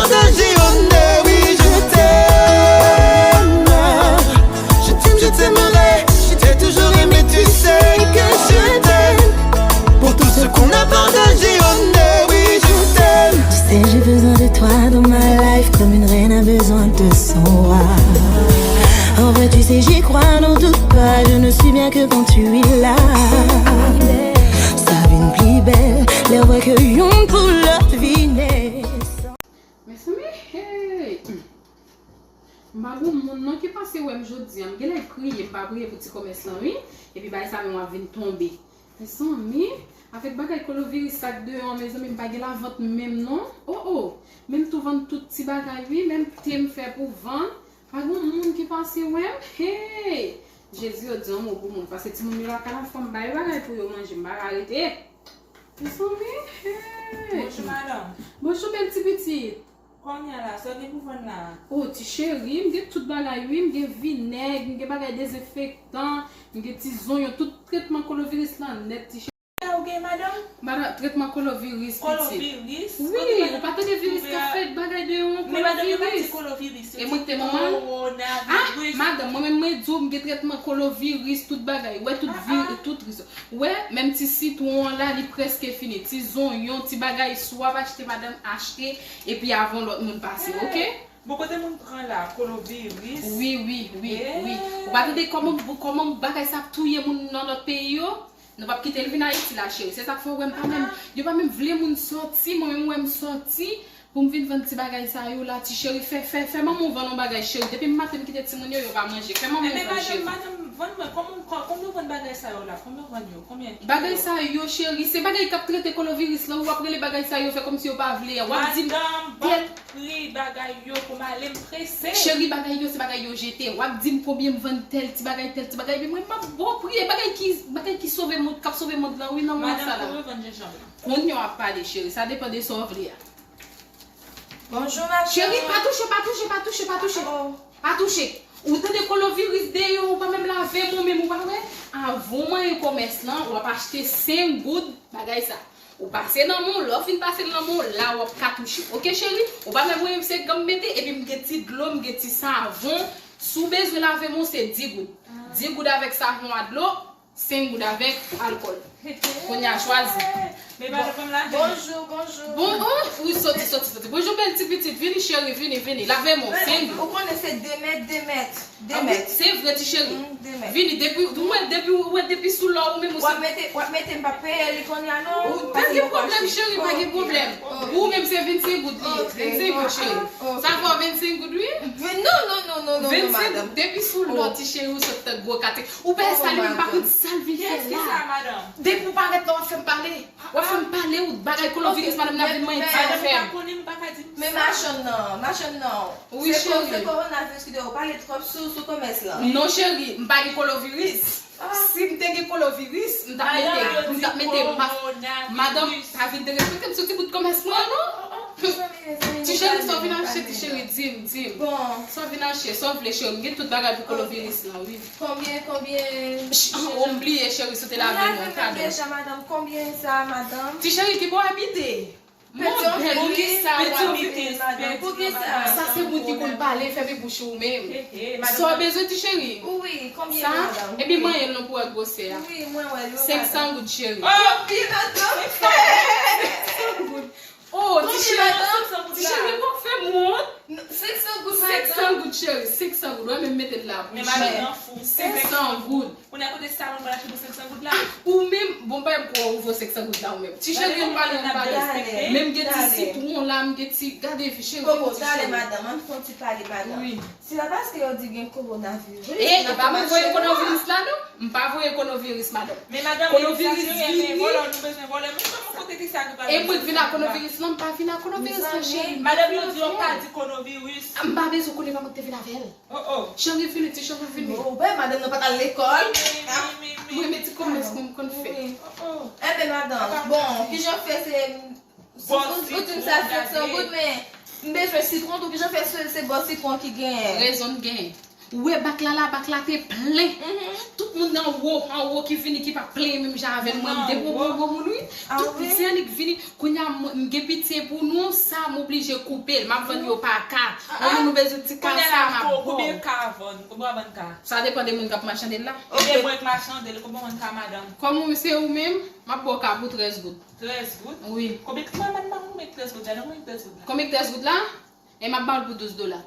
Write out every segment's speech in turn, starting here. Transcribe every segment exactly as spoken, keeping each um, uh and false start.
Partagé, oh non, oui, je t'aime. Je t'aime, je t'aimerai. Je t'ai toujours aimé, tu sais que je t'aime. Pour tout ce qu'on a partagé, oh non, oui, je t'aime. Tu sais, j'ai besoin de toi dans ma life comme une reine a besoin de son roi. En vrai, tu sais, j'y crois, n'en doute pas, je ne suis bien que quand tu es là. Sa vin pli bèl lè w wè ke youn pou lòt vin. Mezanmi, hey! M pa gon moun non ki panse wè m jodi a. M genlè priye, m pa priye pou ti komès lan, wi. Epi bagay sa menm ap vin tonbe. Mezanmi, avèk bagay koloviris sa k deyò an, mezanmi, m pa gen lavant menm non. Oh, oh! Menm tou vann tout ti bagay, wi. Menm te m fè pou vann. Pa gon moun ki panse wè m. Hey! Jezi, yo di yon mo pou mwen. Paske timoun yo lakay la, fò m ba yo bagay pou yo manje. M pa ka rete. Mezanmi, hey! Bonjou, madanm. Bonjou, bèl ti pitit. Kounye a la, sa w gen pou vann la? Oh, ti cheri, m gen tout bagay, wi. M gen vinèg, m gen bagay dezenfektan, m gen ti zonyon, tout tretman koloviris lan nèt, ti cheri. Sa ou gen, madanm? Madanm, tretman koloviris, pitit. Koloviris? Wi, ou pa tande viris k ap fèt bagay deyò an, koloviris. Men madanm, yo pa di koloviris, yo di kowonaviris. Ah, madanm, mwen menm mwen di w, m gen tretman koloviris, tout bagay. Wè, tout vi-, tout ris. Wè, menm ti sitwon an la, li prèske fini. Ti zonyon, ti bagay, si w ap achte, madanm, achte, epi avan lòt moun pase, oke? Bon, kote moun pran la, koloviris? Wi, wi, wi, wi. Ou pa tande kòman, kòman bagay sa ap touye moun nan lòt peyi yo? Nou p ap kite l vin Ayiti la, cheri. Se sa k fè w wè m pa menm, yo pa menm vle moun sòti, mwen menm wè m sòti pou m vin vann ti bagay sa yo la, ti cheri. Fè, fè, fè manman w vann yon bagay, cheri. Depi maten m kite timoun yo, yo pa manje. Fè manman w vann, cheri. Ebyen, madanm, madanm, vann mwen, kòman, kò-, kòman yo vann bagay sa yo la? Kòman yo vann yo? Konbyen kilo? Bagay sa yo, cheri, se bagay k ap trete koloviris lan, w ap rele bagay sa yo, fè kòmsi yo pa vle a. W ap di m, madanm, ban m pri bagay yo pou m ale, m prese. Cheri, bagay yo, se bagay yo jete. W ap di m konbyen m vann tèl ti bagay, tèl ti bagay, epi mwen, m ap ba w pri, e bagay ki, bagay ki sove mond, k ap sove mond lan, wi, nan moman sa la. Madanm, konbyen w vann jenjanm lan? Kounye a w ap pale, cheri, sa depann de sa w vle a. Bonjou, ma cheri. Cheri, pa touche, pa touche, pa touche, pa touche. Oh. Pa touche. Ou tande koloviris deyò, ou pa menm lave men w, ou pa wè? Avan w manyen komès lan, w ap achte senk goud bagay sa. Ou pase nan men w, lè w fin pase l nan men w, la w ap ka touche. Oke, cheri? Ou pa menm wè m se ganm mete, epi m gen ti dlo, m gen ti savon. Si w bezwen lave men w, se dis goud. Dis goud avèk savon a dlo, senk goud avèk alkòl. Kounye a, chwazi. Men pa janm lave. Bonjou, bonjou. Bon, oh, wi, soti, soti, soti. Bonjou, bèl ti pitit. Vini, cheri, vini, vini. Lave men w, senk goud. Ou konnen se de mèt, de mèt, de mèt. Ah, wi, se vre, ti cheri. Mm, de mèt. Vini, depi, ou wè, depi, ou wè, depi sou lò, ou menm, ou se... W ap mete, w ap mete, m p ap peye li kounye a, non. Ou pa gen pwoblèm, cheri, pa gen pwoblèm. Pou ou menm, se vennsenk goud li ye. Ok, vennsenk goud, cheri. Sa fè w vennsenk goud, wi. Non, non, non, non, non, non, madanm. Vennsenk goud, depi sou lò, ti cheri, ou sot tank gwo kate. Ou pa instale menm pa konn sa l vin fè la. Depi w parèt la, w ap fè m pale. W ap fè m pale, ou bagay koloviris, madanm nan vin manyen ti afè m. Men machann nan, machann nan. Wi, cheri. Se ko-, se kowonaviris ki te ou pale twòp sou, sou komès lan. Non, cheri, m pa gen koloviris. Si m te gen koloviris, m t ap mete, m t ap mete mas. Madanm, pa vin derespekte m sou ti bout komès mwen an, non. Ti cheri, sa w vin achte, ti cheri, di m, di m. Bon. Sa w vin achte, sa w vle, cheri, m gen tout bagay pou koloviris lan, wi. Konbyen, konbyen? Ch-, oh, m bliye, cheri, si w te lave men w, padon. Deja, madanm, konbyen sa, madanm? Ti cheri, ki bò w abite? Modèl, poukisa w ap fè? Madanm, poukisa? Sa se moun ki konn pale, fèmen bouch ou menm. Sa w bezwen, ti cheri? Wi, konbyen, madanm? Epi manyen l non pou wè gwosè a. Wi, mwen wè l. Senk san goud, cheri. Konbyen, madanm? Senk san goud. Oh, ti cheri, ti cheri, w ap fè m wont. Senk san goud, madanm. Senk san goud, cheri, senk san goud. Wè, men m mete l la pou chè. Men madanm nan fou. Senk san goud. Kounye a kote sa moun pral achte pou senk san goud la? Ah, ou menm, bon, m pa menm kwè ou vo senk san goud la ou menm. Ti cheri, m pale, m pale. Men m gen ti sitwon la, m gen ti, gade vi cheri. Koko, tale madanm, ann fè yon ti pale madanm. Wi. Se pa paske yo di gen kowonaviris. E, e pa mwen voye kowonaviris la, non. M pa voye kowonaviris, madanm. Men madanm, kowonaviris vini. Vòlè, nou bezwen vòlè. Men kòman kote ki sa ki pa... E mwen k vin ak kowonaviris lan, m pa vin ak kowonaviris lan, cheri. Madanm, yo di yo pa di kowonaviris. M pa bezwen konnen, pa mwen k te vin avè l. Oh, oh. Cheri vini, ti cheri vini. Ou wè, madanm nan pa t al lekòl. Mwen, men ti komès mwen m konn fè. Enben, madanm, bon, kijan fè se... Ou di m sa senk san goud, men m bezwen sitwon tou, kijan fè se, se bò sitwon ki genyen? Rezon m genyen. Ou wè bak la la, bak la te plen. Tout moun anwo, anwo ki vini ki pa plenyen menm jan avè m. Mwen, m de gwo gwo gwo moun, wi. Tout moun se annik vini. Kounye a, m gen pitye pou nou, sa m oblije koupe l. M ap vann yo pa ka. Ou moun ou bezwen ti ka sa, m ap ba w. Konbyen ka vann? Konbyen w ap vann ka? Sa depann de moun k ap machande l la. Oubyen mwen k machande l, konbyen w vann ka, madanm? Kòm ou se ou menm, m ap ba w ka pou trèz goud. Trèz goud? Wi. Konbyen, mwen, mwen, mwen, konbyen trèz goud la? Konbyen trèz goud la? E m ap ba w l pou douz dola.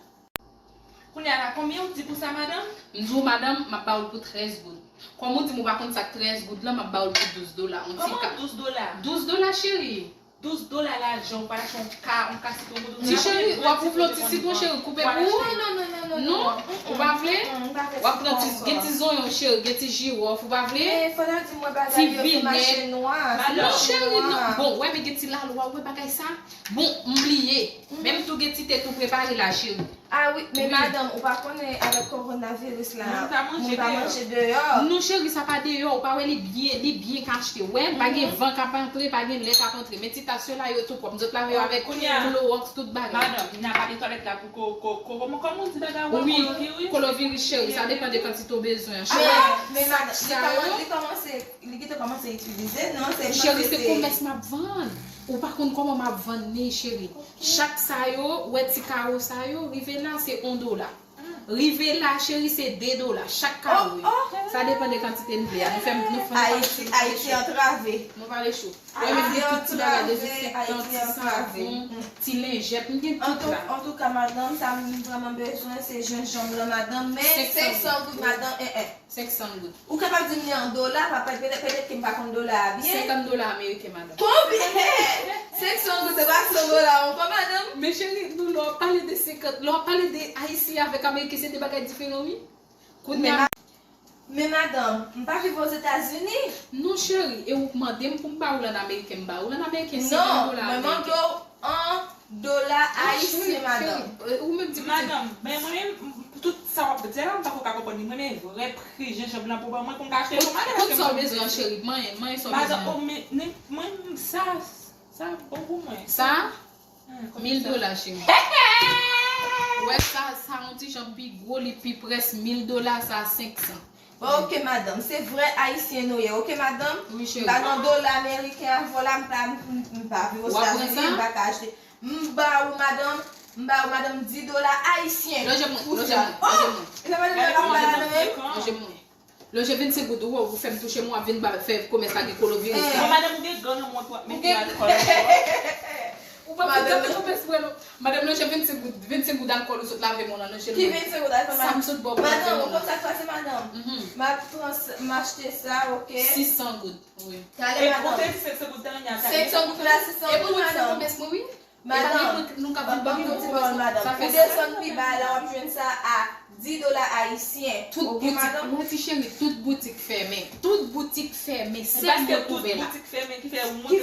Kounye a la, konbyen ou di pou sa, madanm? M di w, madanm, m ap ba w l pou trèz goud. Kòm ou di m ou pa konn sa k trèz goud lan, m ap ba w l pou douz dola, yon ti ka. Kòman douz dola? Douz dola, cheri. Douz dola lajan, ou pa lajan, yon ka, yon ka sitwon, kote ou... Ti cheri, w ap woule yon ti sitwon, cheri, koupe pou ou? Non, non, non, non, non, non. Non? Ou pa vle? W ap pran ti, gen ti zonyon, cheri, gen ti jiwòf, ou pa vle? Ti vinèg. Non, cheri, non. Bon, wè, men gen ti lalwa, ou wè bagay sa? Bon, m bliye. Men m tou gen ti te tou prepare la, cheri. Ah wi, men madanm, ou pa konnen avèk kowonaviris la, moun pa manje deyò. Non, cheri, sa pa deyò. Ou pa wè li byen, li byen kache. Wè, pa gen van k ap antre, pa gen lè k ap antre. Men ti tas yo la, yo tou pwòp. M sot lave yo avèk klowòks, tout bagay. Madanm, n a pale twalèt la pou ko, ko, ko, kòman, kòman w di bagay ou a, koloviris? Wi, koloviris, cheri. Sa depann de kantite w bezwen an, cheri. Men, men madanm, li kòmanse, li gentan kòmanse itilize, non? Cheri, se komès m ap vann. Ou pa konn kòman m ap vann li, cheri. Chak sa yo, ou wè ti kawo sa yo, rive la, se yon dola. Rive la, cheri, se de dola. Chak kawo yo. Sa depann de kantite n vle a. Nou fè, nou fè, nou pale chou. Ayiti antrave. Nou pale chou. Ou wè, m vle tout ti bagay, dezenfektan, ti savon, ti lenjèt, m gen tout la. Antouka, madanm, sa m vrèman bezwen, se jenjanm lan, madanm. Men senk san goud, madanm, en, en. Senk san goud. Ou kapab di m li an dola, pa, pa, petèt, petèt ke m pa konn dola a byen. Senkant dola ameriken, madanm. Konbyen? Senk san goud, se pa san dola ankò, madanm. Men cheri, nou, lè w ap pale de senkant, lè w ap pale de ayisyen avèk ameriken, se de bagay diferan, wi. Kounye a. Men madanm, m pa viv Ozetazini. Non, cheri, e ou k mande m pou m ba ou l an ameriken, m ba ou l an ameriken, senkant dola ameriken. Non, mwen mande w an dola ayisyen, madanm. Ou menm di pitit. Madanm, men mwen menm, tout sa w ap di a la, m pako ka konprann li. Mwen menm vrè pri jenjanm lan pou ban mwen pou m ka achte pou madanm. Tout sa w bezwen an, cheri, manyen, manyen sa w bezwen an. Madanm, o, men, mwen, sa, sa bon pou mwen. Sa? Mil dola, cheri. Ou wè sa, sa yon ti jan pi gwo, li pi près mil dola, sa senk san. Ok, madanm. Se vrè ayisyen nou ye, ok, madanm? Wi, cheri. M pa nan dola ameriken avè w la, m pa, m, m, m pa viv Ozetazini, m pa ka achte. M ba ou, madanm, m ba ou, madanm, dis dola ayisyen. Lonje mwen, lonje mwen, lonje mwen. Lonje mwen. Lonje vennsenk goud, ou wè, ou fè m touche m, w ap vin ba, fè komès la gen koloviris la. Bon, madanm, ou gen gan nan men w, w ap mete alkòl ankò. Ou pa konn jan fè komès mwen, non. Madanm, lonje vennsenk goud, vennsenk goud alkòl ou sot lave men w lan, lonje l mwen. Ki vennsenk goud alkòl, madanm? Sa m sot ba w pou lave men w lan. Madanm, ou konn sa k pase, madanm? M ap pran s-, m achte sa, ok? Sis san goud, wi. Talè, madanm. E ou te di senk san goud, talè, talè. Senk san goud la, sis san goud, madanm. E pou mwen, se komès mwen, wi. Madanm, ban m di w yon ti pawòl, madanm. Ou desann pi ba la, w ap jwenn sa a dis dola ayisyen. Tout boutik, mwen ti cheri, tout boutik fèmen. Tout boutik fèmen, sèl mwen k ouvè la. Ki fè w monte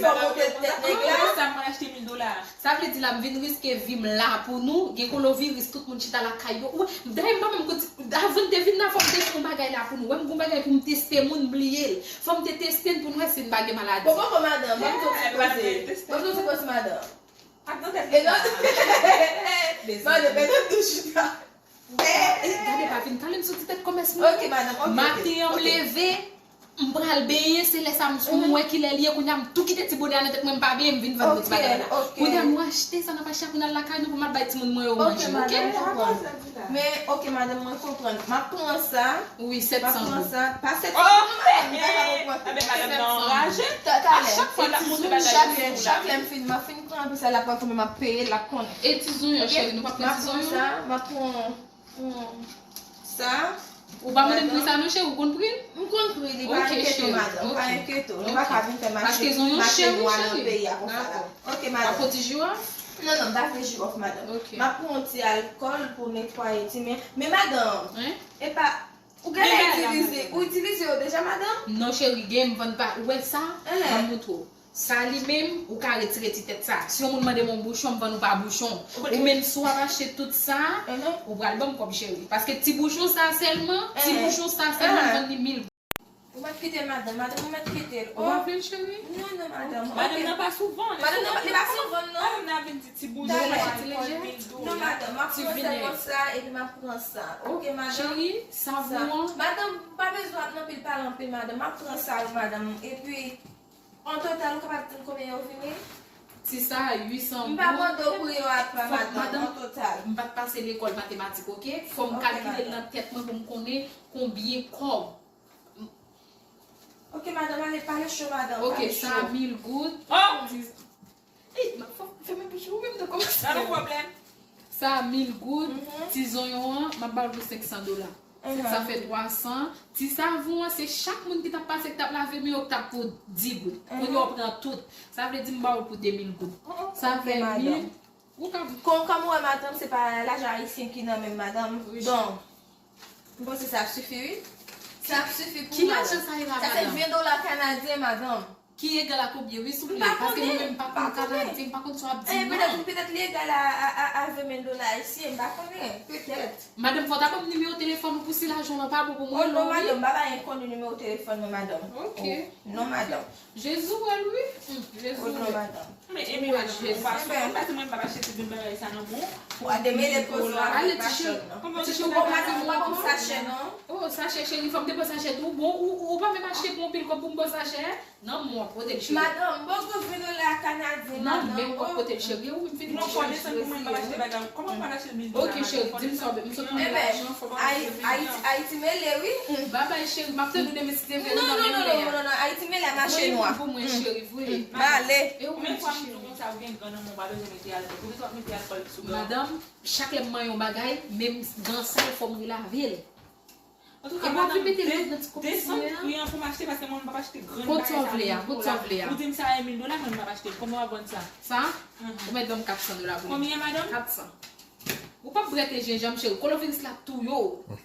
tèt nèg la? Sa mwen achte mil dola. Sa vle di la, m vin riske vi m la pou nou, gen koloviris, tout moun chita lakay yo. Ou, dayè, m pa menm konn ti, avan m te vin la, fò m te fè yon bagay la pou nou. Wè m gon bagay pou m teste moun, m bliye l. Fò m te teste n pou n wè si n pa gen maladi. Bon, bon, bon, madanm, ban m di w ti koze. Ban m di w ti koze, madanm. E non, madanm, e non, tou chita. E, gade, pa vin pale m sou ti tèt komès mwen. Ok, madanm, ok, ok. Maten an, m leve, m pral benyen, se lè sa m sou, m wè kilè l ye, kounye a m tou kite ti bonè a nan tèt mwen, m pa benyen, m vin vann nou ti bagay la. Ok, ok. Kounye a nou achte sa nan mache a pou n al lakay nou, pou m al bay timoun mwen yo manje, ok? Ok, madanm, mwen konprann. Men, ok, madanm, mwen konprann. M ap pran sa. Wi, sèt san goud. M ap pran sa. Pa sèt san goud, non, madanm, m pa ka pran. Enben, madanm nan anraje. Talè. A chak fwa l ap montre bagay yo sou la. Chak lè m fin, m ap fin pran, apre sa l ap pran kòman m ap peye l, l ap konnen. E ti zonyon, cheri, nou p ap pran ti zonyon? M ap pran sa, m ap pran, pran sa. Ou pa mande m pri sa non, cheri, ou konn pri l? M konn pri li, pa enkyete w, madanm, pa enkyete w. Nou pa ka vin fè mache, mache nwa nan peyi a konsa la. Ok, madanm. W ap pran ti jiwòf? Non, non, m pa vle jiwòf, madanm. M ap pran yon ti alkòl pou netwaye ti men. Men madanm, e pa, ou genlè itilize, ou itilize yo deja, madanm? Non, cheri, gen m vann pa, ou wè sa? Ban m montre w. Sa li menm, ou ka retire ti tèt sa. Si yon moun mande m yon bouchon, m vann ou pa bouchon. Ou menm si w ap achte tout sa, ou pral ban m kòb, cheri. Paske ti bouchon sa sèlman, ti bouchon sa sèlman, m vann li mil goud. Ou mèt kite madanm, madanm, ou mèt kite l. Ou pa vle l, cheri? Non, non, madanm. Madanm nan pa sou vann. Madanm nan, li pa sou vann, non. Madanm nan vin di ti boujè, ti lejè. Non, madanm, m ap pran sa konsa, epi m ap pran sa. Ok, madanm? Cheri, savon an? Madanm, pa bezwen ap nan pil pale anpil, madanm. M ap pran sa, wi, madanm. Epi, an total, ou kapab di m konbyen yo vini? Ti sa, uit san goud. M pa mande w pou yo apa, madanm, an total. M pa t pase lekòl matematik, ok? Fò m kalkile l nan tèt mwen pou m konnen konbyen kòb. Ok, madanm, ale, pale cho, madanm, pale cho. Ok, sa mil goud. Oh! Ti, ey, m ap fè, fè men bouch ou menm, tankou m ap... Pa gen pwoblèm. Sa mil goud, ti zonyon an, m ap ba w l pou senk san dola. Sa fè twa san. Ti savon an, se chak moun ki t ap pase, ki t ap lave men yo, ki t ap pou dis goud. Kounye a, w pran tout. Sa vle di m ba w l pou de mil goud. Sa fè mil. Ou ka... Kòm, kòm ou wè, madanm, se pa lajan ayisyen ki nan men m, madanm. Donk, m panse sa ap sifi, wi. Sa ap sifi pou madanm. Ki lajan sa ye la, madanm? Sa se ven dola kanadyen, madanm. Ki egal a konbyen, wi, souple? Paske mwen menm, m pa konn kanadyen, m pa konn sa w ap di, non. Petèt, petèt li egal a, a, a, a ven mil dola ayisyen, m pa konnen, petèt. Madanm, fò w ta ban m nimewo telefòn ou pou si lajan w lan pa bon pou mwen, wi. Oh non, madanm, m pa bay enkoni nimewo telefòn mwen, madanm. Ok. Non, madanm. Jezi wè l, wi. Jezi wè. Oh non, madanm. Men, Emi, madanm, ou pa sou, ou pa di mwen m pa achte tout bagay sa nan men w. Ou a demele koze w avèk machann nan. Ti cheri, ou pa ka di mwen sa chè, non. Oh, sa chè, cheri, fò m te pran sa chè tou. Bon, ou, ou pa menm achte pou yon pil kòb pou m pran sa chè. Non, mwen pote l, cheri. Madanm, m poko vin la kanadyen, madanm. Non, men w ap pote l, cheri. Ou vin fini ti cheri. Non, fò desann pou mwen, m pa achte bagay. Kòman m pa achte mil dola? Ok, cheri, di m sa w bezwen. M sot mande lajan, fò m achte mil dola. Ayiti mele, wi. Babay, cheri, m ap tann ou demen si Dye vle, nou nan menm lè a. Non, non, non, non, non, Ayiti mele a mache nwa. Pou mwen, cheri, vre. M ale. E ou menm ti cheri? Konsa, ou gen gran nan men w, pa bezwen mete alkòl. Ou bezwen mete alkòl sou gran. Madanm, chak lè m manyen yon bagay, menm gran sa yo, fò m relave l. Antouka, madanm, desann pri an pou m achte, paske mwen, m p ap achte grenn bagay sa pou mil dola. Ou di m sa e mil dola, mwen, m p ap achte l. Konbyen w ap vann sa? Sa? Ou mèt ban m kat san dola pou li. Konbyen, madanm? Kat san. Ou p ap bwete jenjanm, cheri. Koloviris la ap touye w.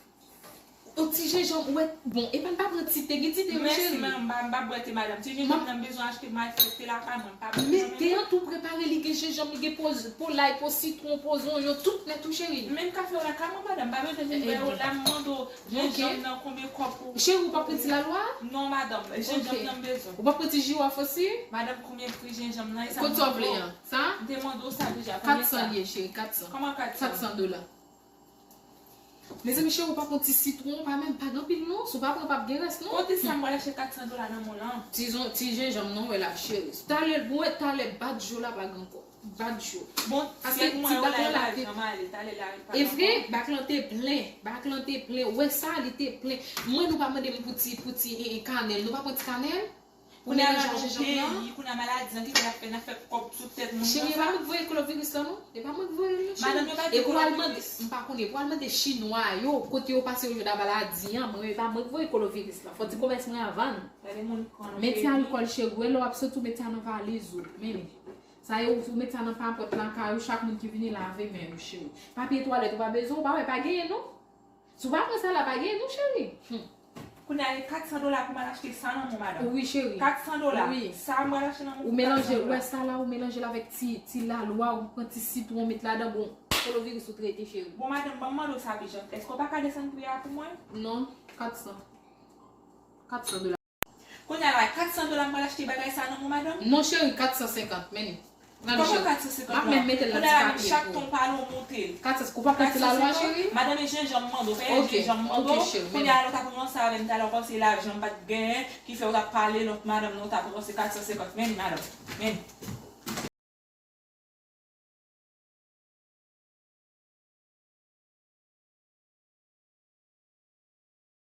Yon ti jenjanm, ou wè, bon, epa n pa pran ti te, gen ti te, wi, cheri. Mèsi, men m pa, m pa bwete, madanm. Ti jenjanm nan m bezwen achte, m al fè te lakay mwen, m pa bwete nan men mwen. Men te an tou prepare, li gen jenjanm, li gen po, po lay, po sitwon, po zonyon, tout nèt wi, cheri. Men m ka fè w lakay mwen, madanm, m pa bezwen vin wè w la, m mande w jenjanm nan konbyen kòb pou... Cheri, ou p ap pran ti lalwa? Non, madanm, jenjanm nan m bezwen. Ou p ap pran ti jiwaf osi? Madanm, konbyen pri jenjanm nan? E sa m mande w. Kot sa w vle an? Sa? M te mande w sa deja, konbyen sa? Kat san li ye, cheri, kat san. Kòman kat san? Kat san dola. Mezanmi, cheri, ou pa pran ti sitwon, pa menm, pa gen anpil non. Si w pa pran, p ap gen rès non. Kote sa m pral achte kat san dola nan men w lan? Ti zon, ti jenjanm non, wè la, cheri. Talè, bon, wè talè, bak jo la pa gen ankò. Bak jo. Bon, paske ti bak lan la te... E vre, bak lan te plen. Bak lan te plen. Ou wè sa, li te plen. Mwen, nou pa mande m pou ti, pou ti, e, e, kanèl. Nou pa pran ti kanèl? Pou melanj ak jenjanm nan. Kounye a maladi an ki fè n ap fè, n ap fè kòb sou tèt moun nan sa. Cheri, e pa mwen k voye koloviris lan non. E pa mwen k voye l non, cheri. Madanm, yo pa di koloviris. E pou w al mande, m pa konnen, pou w al mande chinwa yo, kote yo pase yo jwenn maladi an, mwen, e pa mwen k voye koloviris lan. Fò ti komès mwen a vann. Gade moun pran nan peyi. Mete alkòl, cheri, wè lè w ap soti, ou mete a nan valiz ou. Men, sa yo, ou mete sa nan papòt lakay ou, chak moun ki vini lave men yo, cheri. Papye twalèt, ou pa bezwen, ou pa wè, pa genyen non. Si w pa pran sa la, pa gen non, cheri. Kounye a, e kat san dola pou m al achte sa nan men w, madanm. Wi, cheri. Kat san dola. Wi. Sa m pral achte nan men w pou kat san dola. Ou melanje, ou wè sa la, ou melanje l avèk ti, ti lalwa, ou pran ti sitwon, ou met ladan, bon, koloviris ou trete, cheri. Bon, madanm, ban m mande w sa pi jan. Èske w pa ka desann pri a pou mwen? Non, kat san. Kat san dola. Kounye a la, kat san dola m pral achte bagay sa nan men w, madanm? Non, cheri, kat san senkant, men li. Pran li, cheri. Kòman kat san senkant lan? M ap menm mete l nan ti papye pou ou. Kounye a la, chak tan w pale, w monte l. Kat san, ou pa pran ti lalwa, cheri? Madanm, e jenjanm m mande w, pa e jenjanm m mande w. Ok, ok, cheri, mete l. Kounye a la, w t ap ranse avè m talè, w panse lajan m pa t genyen, ki fè w t ap pale lòt madanm nan, w t ap ranse kat san senkant. Men li, madanm. Men li.